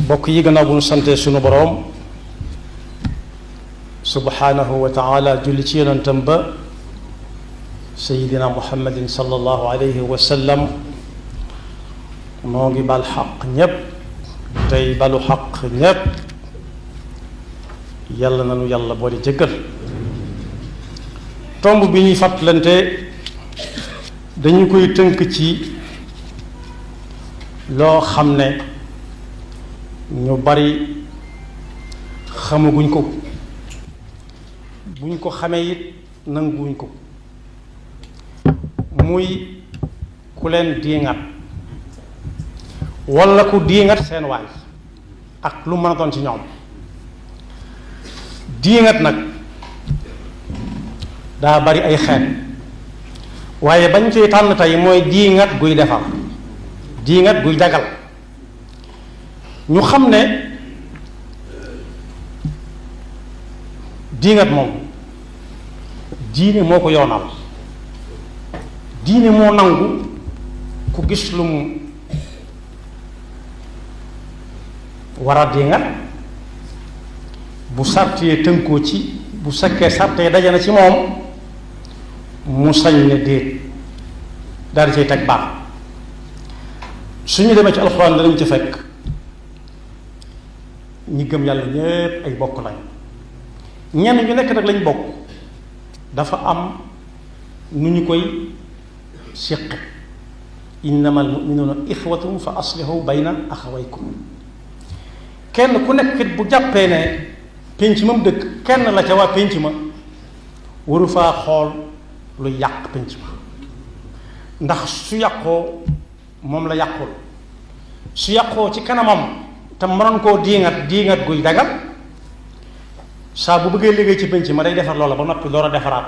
bokk yi gannaaw bu ñu sante sunu boroom subhanahu wa taala julli ci yonentam ba sayidina muhammadin sallallahu alayhi wa sallam moo ngi bal xaq ñépp tey balu xaq ñépp yàlla nanu yàlla boole jëggal tomb bi ñuy fàttalante dañu koy tënk ci loo xam ne ñu bari xamaguñ ko buñ ko xamee it nanguwuñ ko muy ku leen diingat walla ku diingat seen waay ak lu mën a doon ci ñoom diingat nag daa bari ay xeet waaye bañ ciy tànn tey mooy diingat guy defar diingat guy jagal ñu xam ne diingat moom diine moo ko yoonal diine moo nangu ku gis lu mu war a diingat bu sàrtee tënkoo ci bu sekkee sàrtee daje na ci moom mu sañ ne déet daal di cay teg baax suñu demee ci alxuraan danañ ci fekk ñi gëm yàlla ñépp ay bokk lañ ñenn ñu nekk nag lañ bokk dafa am nu ñu koy séqe innamal mu'minuuna ixwatun fa aslihu bayna axawaykum kenn ku nekk bu jàppee ne pénc ma mu dëkk kenn la ca waa pénc ma waru faa xool lu yàq pénc ma ndax su yàqoo moom la yàqul su yàqoo ci kanamam te mënoon koo diingat guy dagal saa bu bëggee liggéey ci pénc ma day defar loola ba noppi door a defaraat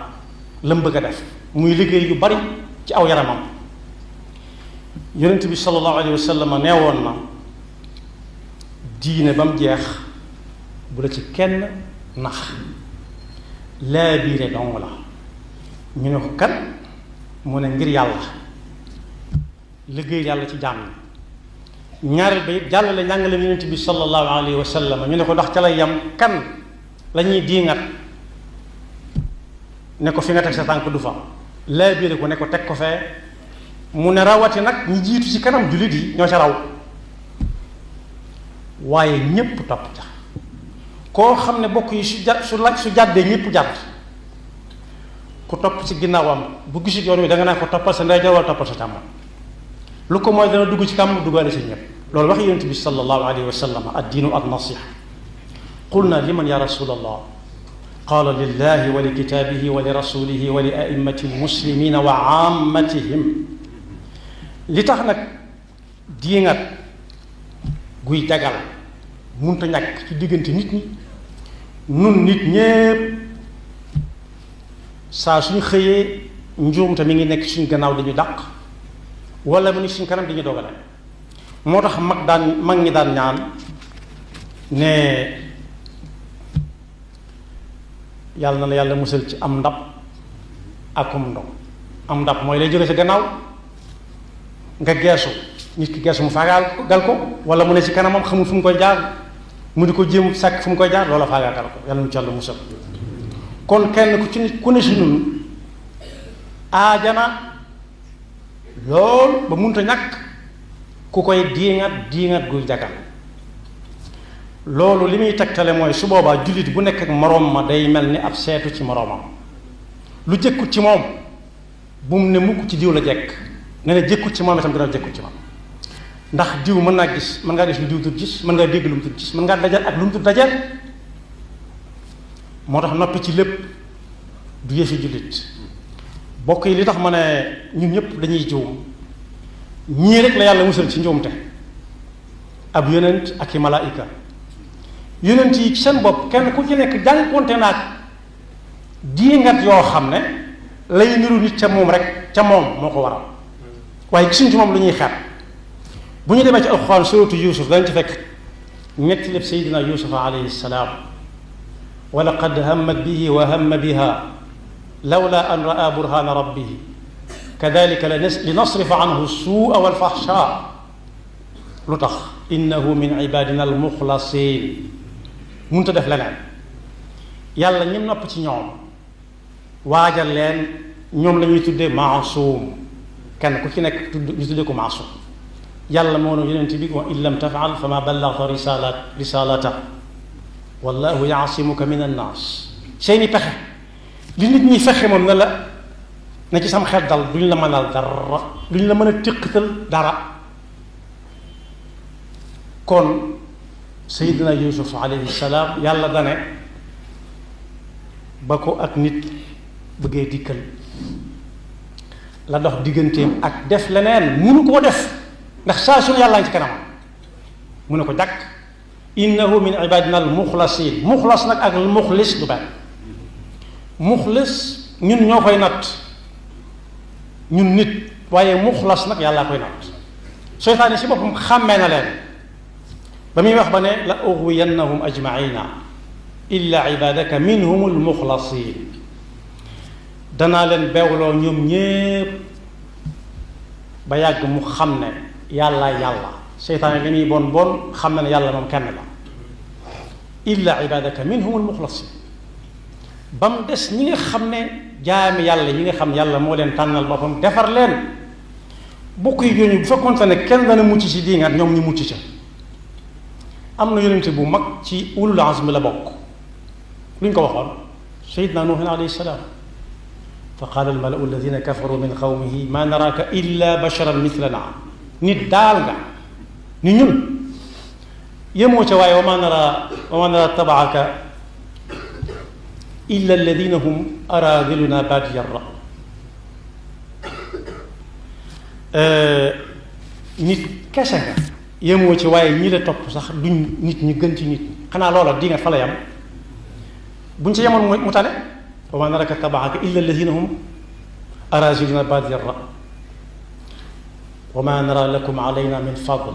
la mu bëgg a def muy liggéey yu bari ci aw yaramam yonent bi sallallahu alayhi wa sallam neewoon na diine ba mu jeex bu la ci kenn nax laa biire dong la ñu ne ko kat mu ne ngir yàlla liggéey yàlla ci jaam ñi ñaareel ba it jàllale njàngale yonent bi sallallahu alayhi wa sallam ñu ne ko ndax ca lay yam kan la ñuy diingat ne ko fi nga teg sa tànk du fa laa biire ko ne ko teg ko fee mu ne rawati nag ñi jiitu ci kanam jullit yi ñoo ca raw waaye ñépp topp ca koo xam ne bokk yi su jàddee ñépp jàdd ku topp ci ginnaawam bu gisit yoon wi da nga naan ko toppal sa ndeyjoor wala toppal sa càmmoñ lu ko mooy dana dugg ci kàmm duggaale si ñépp loolu wax yonent bi sallallahu alayhi wa sallam ad-diinu an-nasiha qulna liman ya rasulallah qaala lillahi wa li kitaabihi wa li rasulihi wa li a'immati muslimina wa ammatihim li tax nag diingat guy jagal munta ñàkk ci diggante nit ñi nun nit ñépp saa suñu xëyee njuumte mi ngi nekk suñ gannaaw dañu dàq wala mu ni suñ kanam dañu dogale moo tax mag ñi daan ñaan ne yàlla na la yàlla musal ci am ndab akum ndog am ndab mooy lay jóge sa gannaaw nga geesu nit ki geesu mu faagaagal ko wala mu ne ci kanamam xamul fu mu koy jaar mu di ko jéem sàkk fu mu koy jaar loola faagaagal ko yàlla nu ci yàlla musal kon kenn ku ci nit ku ne si ñun aajana lool ba munta ñàkk ku koy diingat guy jagal loolu li muy tegtale mooy su boobaa jullit bu nekk ak moroom ma day mel ni ab seetu ci moroomam lu jëkkut ci moom bu mu ne mukk ci diw la jekk ne ne jëkkut ci moom itam dina jëkkut ci moom ndax diw mën ngaa gis lu diw dul gis mën ngaa dégg lu mu dul gis mën ngaa dajal ak lu mu dul dajal moo tax noppi ci lépp du yëfi jullit bokk yi li tax ma ne ñun ñëpp dañuy juum ñii rek la yàlla musal ci njuumte ab yonent ak i malaayika yonent yi ci seen bopp kenn ku ci nekk jànkonte naag diingat yoo xam ne lay niru nit ca moom rek ca moom moo ko waral waaye gisuñ ci moom lu ñuy xeet bu ñu demee ci alxuraan suratu yusuf dañ ci fekk ñetti lépp seydina yusufa alayhi salaam wa laqad hammat bihi wa hamma biha lawla an raa burhana rabbihi kadalika linasrifa anhu suua walfahsha lu tax innahu min ibadina al muxlasin munta def leneen yàlla ñim nopp ci ñoom waajal leen ñoom la ñuy tuddee maasum kenn ku ci nekk ñu tuddee ko maasum yàlla moo ne yonent bi wa in lam tafal fa ma ballagta risalata wallahu yaasimuka min annaas seeni pexe li nit ñi fexe moom na ci sam xel dal duñ la mënal dara duñ la mën a téqatal dara kon Seydina Yuusuf alayhi salaam yàlla dane ba ko ak nit bëggee dikkal la dox digganteem ak def leneen munu koo def ndax saa su ne yàllaa ngi ci kanam mu ne ko jàkk innahu min ibadina al muxlasin muxlas nag ak al muxlis du benn muxlis ñun ñoo koy natt ñun nit waaye muxlas nag yàllaa koy natt seytaane si boppam xàmmee na leen ba muy wax ba ne la ughwiyannahum ajmaina illa ibadaka minhum al muxlasin danaa leen beewloo ñoom ñépp ba yàgg mu xam ne yàlla seytaane li muy bon bon xam na ne yàlla moom kenn la illa ibadaka minhum al muxlasin ba mu des ñi nga xam ne jaami yàlla yi nga xam yàlla moo leen tànnal boppam defar leen bokk yi yooñu bu fekkoonte ne kenn dana mucc ci diingat ñoom ñu mucc ca am na yonente bu mag ci ulul azmi la bokk lu ñu ko waxoon sayidna nuuhin alayhi salaam fa qaala almalau alladina kafaru min qawmihi ma naraaka illa basharan mithlana nit daal nga ni ñun yemoo ca waaye wa ma nara tabaaka illa alladina hum aradiluna baadiya ra nit kese nga yemoo ci waaye ñi la topp sax duñ nit ñi gën ci nit ñi xanaa loola di nga fa la yam buñ ci yemoon mu tane wa ma naraka tabaaka illa alladina hum araziluna baadiya ra wa ma nara lakum alayna min fadl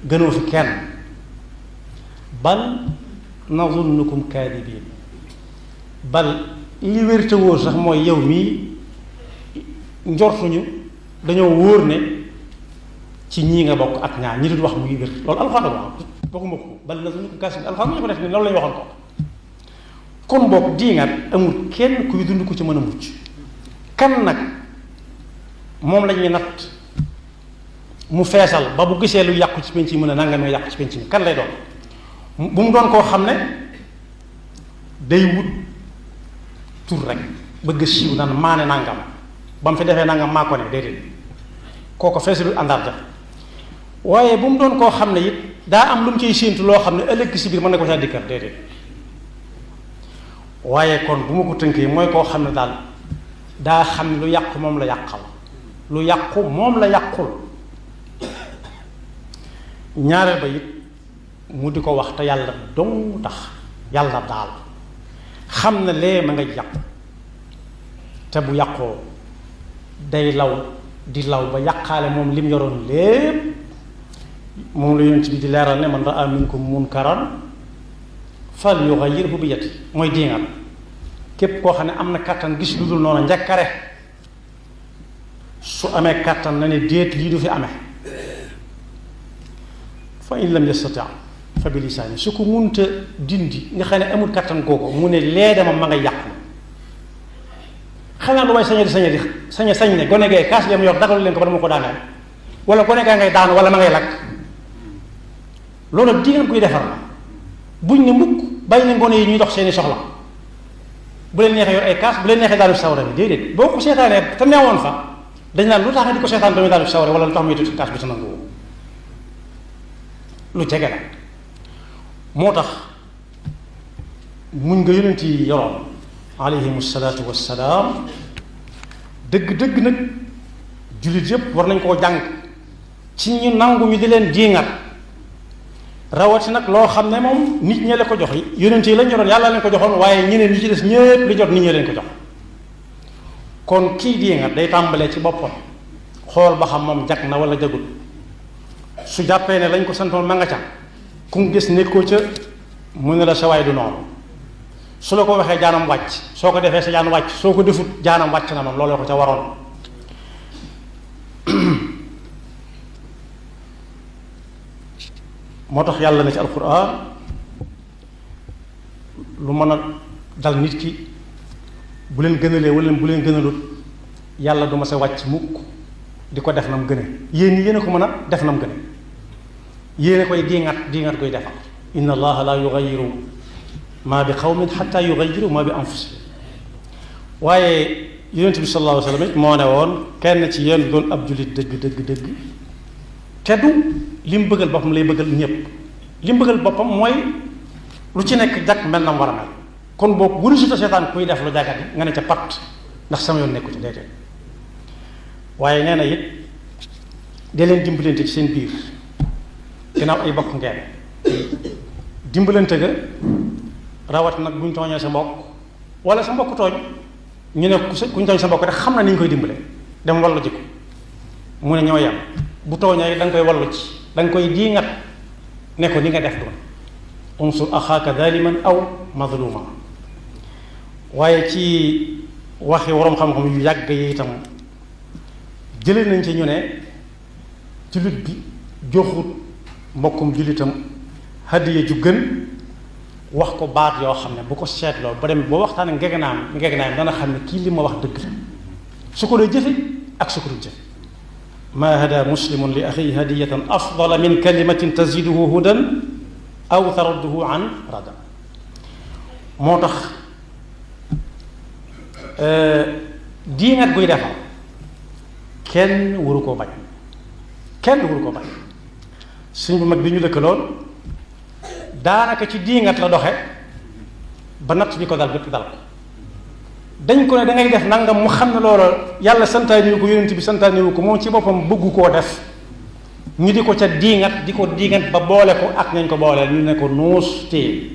gënoo fi kenn bal nazunnukum kaadibin bal li wér te wóor sax mooy yow mii njortuñu dañoo wóor ne ci ñii nga bokk ak ñaar ñi dul wax mu ngi wér loolu alxuraan wax bokkuma ko bal nazunnukum kaadibin alxuraan ñu ko def ni loolu la ñu waxoon ko kon bokk diingat amul kenn kuy dund ko ci mën a mucc kan nag moom la ñuy natt mu feesal ba bu gisee lu yàqu ci penc yi mën a nanga may yàqu ci penc mi kan lay doon bu mu doon koo xam ne day wut tur rek bëgg siiw naan maane nangam ba mu fi defee nangam maa ko ne déedéet kooko feesalul àndaar ja waaye bu mu doon koo xam ne it daa am lu mu ciy séentu loo xam ne ëllëg si biir mën na ko saa dikkal déedéet waaye kon bu ma ko tënkee mooy koo xam ne daal daa xam ne lu yàqu moom la yàqal lu yàqu moom la yàqul ñaareel ba it mu di ko wax te yàlla dong tax yàlla daal xam na lee ma nga yàqu te bu yàqoo day law di law ba yàqaale moom lim yoroon lépp moom la yonent bi di leeral ne man raa minkum munkaran fal yughayyirhu bi yadihi mooy diingat képp koo xam ne am na kàttan gis lu dul noonu njëkkare su amee kàttan na ne déet lii du fi amee fa in lam yastati fa bi lisaani su ko munta dindi nga xam ne amul kàttan googu mu ne lee dama ma nga yàqu xanaa lu may sañ ne gone gee kaas yam yor dagalu leen ko ba dama ko daaneel wala gone gaa ngay daanu wala ma ngay lakk loolu di ngeen koy defar la buñ ne mukk bàyyi na gone yi ñuy dox seeni soxla bu leen neexee yor ay kaas bu leen neexee daanu sawara bi déedéet boo ko seetaanee te neewoon fa dañ naan lu tax nga di ko seetaan doomu daanu sawara wala lu tax muy tuuti kaas bi te nangu lu jege la moo tax muñ nga yonent yi yoroon alayhimu salaatu wassalaam dëgg-dëgg nag jullit yépp war nañ koo jàng ci ñu nangu ñu di leen diingat rawati nag loo xam ne moom nit ñee la ko jox yonent yi lañ yoroon yàlla leen ko joxoon waaye ñeneen ñi ci des ñépp li jot nit ñee leen ko jox kon kii diingat day tàmbalee ci boppam xool ba xam moom jag na wala jagut su jàppee ne lañ ko santoon ma nga ca ku mu gis nekkoo ca mu ne la sa waay du noonu su la ko waxee jaanam wàcc soo ko defee sa jaan wàcc soo ko defut jaanam wàcc na moom looloo ko ca waroon moo tax yàlla na ci alquran lu mën a dal nit ki bu leen gënalee wala bu leen gënalut yàlla du ma sa wàcc mukk di ko def na mu gëne yéen a ko mën a def na mu gëne yéen a koy diingat koy defar inna allaha la yugayiru maa bi qawmin xatta yugayiru maa bi anfusihim waaye yonent bi sallallahu alayhi wa sallam it moo ne woon kenn ci yéen doon ab jullit dëgg te du li mu bëggal boppam lay bëggal ñépp li mu bëggal boppam mooy lu ci nekk jàkk mel na mu war a mel kon boo bu rusuta seetaan kuy def lu jàkkat nga ne ca pat ndax sama yoon nekku ci déedéet waaye nee na it dee leen dimbalante ci seen biir ginnaaw ay bokk ngeen dimbalante ga rawat nag buñ tooñee sa mbokk wala sa mbokk tooñ ñu ne kuñ tooñ sa mbokk rek xam na ni ñu koy dimbale dem wallu ji ko mu ne ñoo yam bu tooñee da nga koy wallu ci da nga koy diingat ne ko ni nga def doon unsur axaaka zaliman aw mazluma waaye ci waxi waroom xam-xam yu yàgg yi itam jëlee nañ ci ñu ne jullit bi joxut mbokkum jullitam hadiya ju gën wax ko baat yoo xam ne bu ko seetloo ba dem boo waxtaanee ngegenaam dana xam ne kii li ma wax dëgg la su ko dee jëfe ak su ko dul jëfe ma hada muslimun li axihi hadiyatan afdala min kalimatin taziduhu hudan aw tarudduhu an rada moo tax diingat guy defar kenn waru koo bañ suñ bu mag bi ñu dëkkaloon daanaka ci diingat la doxe ba natt bi ko dal bépp dal ko dañ ko ne da ngay def nangam mu xam ne loola yàlla santaaniwu ko yonent bi santaaniwu ko moom ci boppam bëggu koo def ñu di ko ca diingat di ko diingat ba boole ko ak nañ ko booleel ñu ne ko nuus téye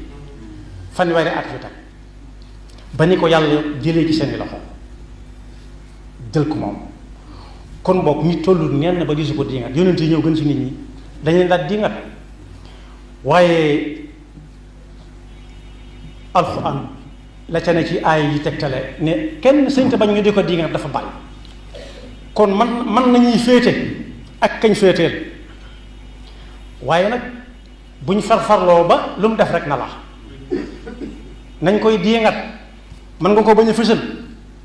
fanweeri at yu teg ba ni ko yàlla jëlee ci seeni loxo jël ko moom kon boog nit tollu nenn ba gisu ko diingat yonent yi ñëw gën ci nit ñi dañ leen daal diingat waaye alxuraan la ca ne ci aay yi tegtale ne kenn sëñ te bañ ñu di ko diingat dafa bari kon man nañuy féete ak kañ féeteel waaye nag buñ farfarloo ba lu mu def rek na la nañ koy diingat mën nga ko bañ a fësal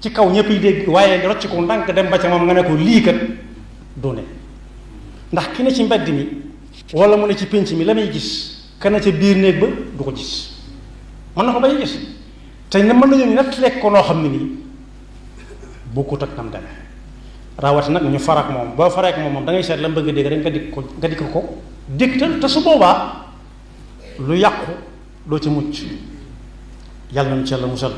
ci kaw ñëpp yi dégg waaye rocc ko ndànk dem ba ca moom nga ne ko lii kat du ne ndax ki ne ci mbedd mi wala mu ne ci pénc mi la may gis kana ca biir néeg ba du ko gis mën na ko bay gis te ne mën nañu nett lekk ko noo xam ne nii bokkut ak nam demee rawati nag ñu farak moom boo farak moom da ngay seet la bëgg a dégg rek nga dikk ko dégtal te su boobaa lu yàqu doo ci mucc yàlla nañu ci yàlla musal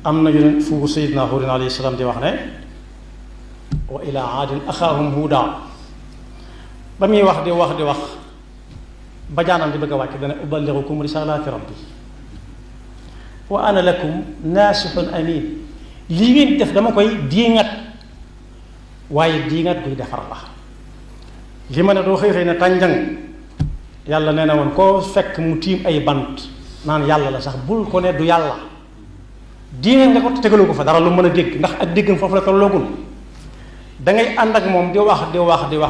am na yeneen fu Sayyidina Huud alayhi salaam di wax ne wa ila aadin axaahum huuda ba muy wax di wax ba jaanam di bëgg a wàcc dana uballighukum risalaati rabbi wa ana lakum naasihun amin lii ngeen def dama koy diingat waaye diingat guy defar la li ma ne doo xëy ne tànjang yàlla nee na woon koo fekk mu tiim ay bant naan yàlla la sax bul ko ne du yàlla diingat nga ko tegaloo ko fa dara lu mën a dégg ndax ak déggam foofu la tolloogul da ngay ànd ak moom di wax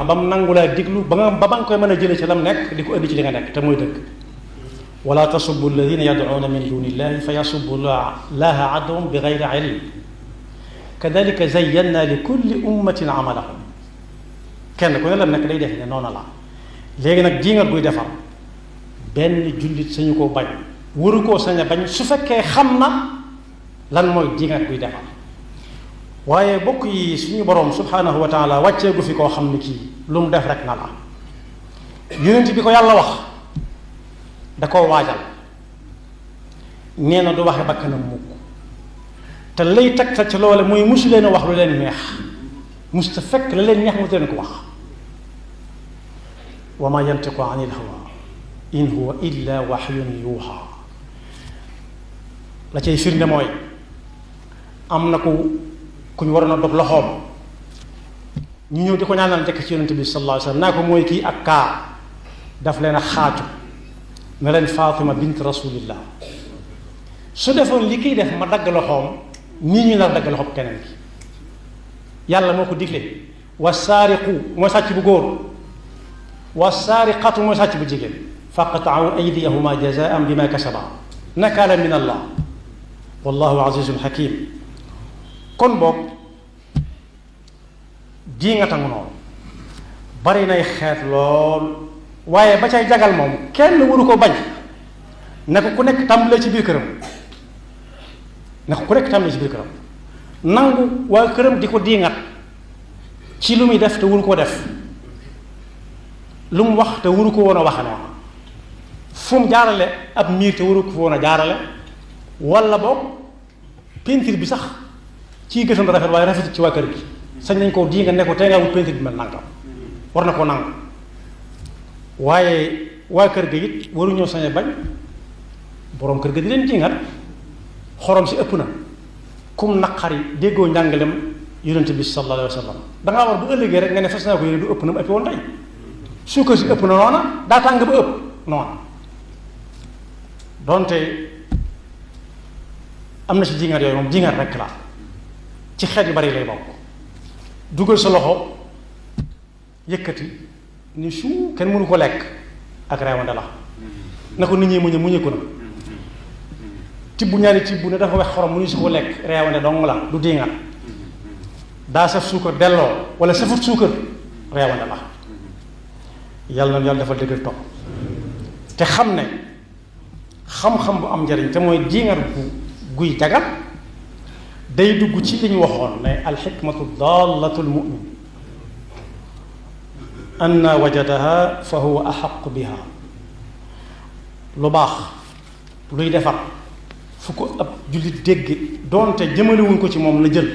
ba mu nangu laa déglu ba nga koy mën a jëlee ci lam nekk di ko indi ci li nga nekk te mooy dëgg wala tasubbu alladina yad'una min duni illahi fa yasubbu llaha adwan bi gayri ilm kadalika zayyanna li kulli ummatin amalahum kenn ku ne lam nekk day defe ne noonu la léegi nag diingat guy defar benn jullit sañu koo bañ waru koo sañ a bañ su fekkee xam na lan mooy diingat guy defar waaye bokk yi suñu boroom subhanahu wa taala wàcceegu fi koo xam ne kii lu mu def rek na la yonent bi ko yàlla wax da koo waajal nee na du waxe bakkanam mukk te lay tegtal ci loole mooy musu leen a wax lu leen neex mus ta fekk la leen neex mu leen ko wax wa ma yantiqu anil hawa in huwa illa wahyun yuuxa la cay firnde mooy am na ku ñu waroon a dog loxoom ñu ñëw di ko ñaanal njëkk ci yonent bi sallallahu alayhi wa sallam naa ko mooy kii ak kaa daf leen a xaaju ne leen Fatima bint rasulillah su defoon li kiy def ma dagg loxoom nii ñu nar dagg loxoom keneen ki yàlla moo ko digle wa saariqu mooy sàcc bu góor wa saariqatu mooy sàcc bu jigéen faqta'u aydiyahuma jazaan bima kasaba nakaala min allah wallahu azizun hakim. kon boog dii nga tangu noonu bari nay xeet lool waaye ba cay jagal moom kenn waru ko bañ ne ko ku nekk tàmbalee ci biir këram ne ko ku nekk tàmbalee ci biir këram nangu waa këram di ko diingat ci lu muy def te waru koo def lu mu wax te waru ko woon a waxe noonu fu mu jaarale ab miir te waru ko woon a jaarale wala boog peinture bi sax ci gësam rafet waaye rafetul ci waa kër gi sañ nañ koo diingat ne ko tey nga wut peinture bi mel nangam war na koo nangu waaye waa kër ga it waruñoo sañ a bañ boroom kër ga di leen diingat xorom si ëpp na kum naqari déggoo njàngalem yonent bi sallallahu alayhi wa sallam dangaa war bu ëllëgee rek nga ne fas naa ko yéene du ëpp na mu ëpp woon tey suukar si ëpp na noona daa tàng ba ëpp noona donte am na ci diingat yooyu moom diingat rek la ci xeet yu bari lay bokk dugal sa loxo yëkkati ni su kenn mënu ko lekk ak reewande la na ko nit ñi muñe ko na tibb ñaari tibb ne dafa wex xorom mu ñu su ko lekk reewande dong la du diingat daa saf suukar delloo wala safut suukar reewande la yàlla na yàlla dafa dëggal topp te xam ne xam-xam bu am njariñ te mooy diingat guy jagat day dugg ci li ñu waxoon ne alxikmatu dallatu lmumin anna wajadaha fa huwa axaqu biha lu baax luy defar fu ko ab jullit dégg doonte jëmalewuñ ko ci moom la jël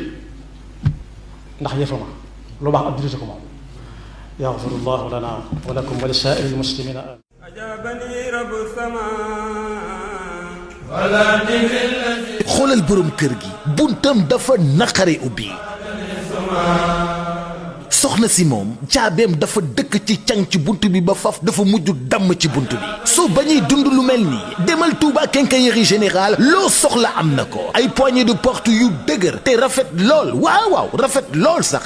ndax yëfama lu baax ab jullit ko moom yaxfiru llahu lana wa lakum wa li saa'iri lmuslimina amin ajabani rabu sama xoolal borom kër gi buntam dafa naqare ubbi soxna si moom jaabeem dafa dëkk ci cang ci bunt bi ba faf dafa mujj damm ci bunt bi soo bañuy dund lu mel nii demal Touba Quincaillerie Générale loo soxla am na ko ay poignée de porte yu dëgër te rafet lool waaw rafet lool sax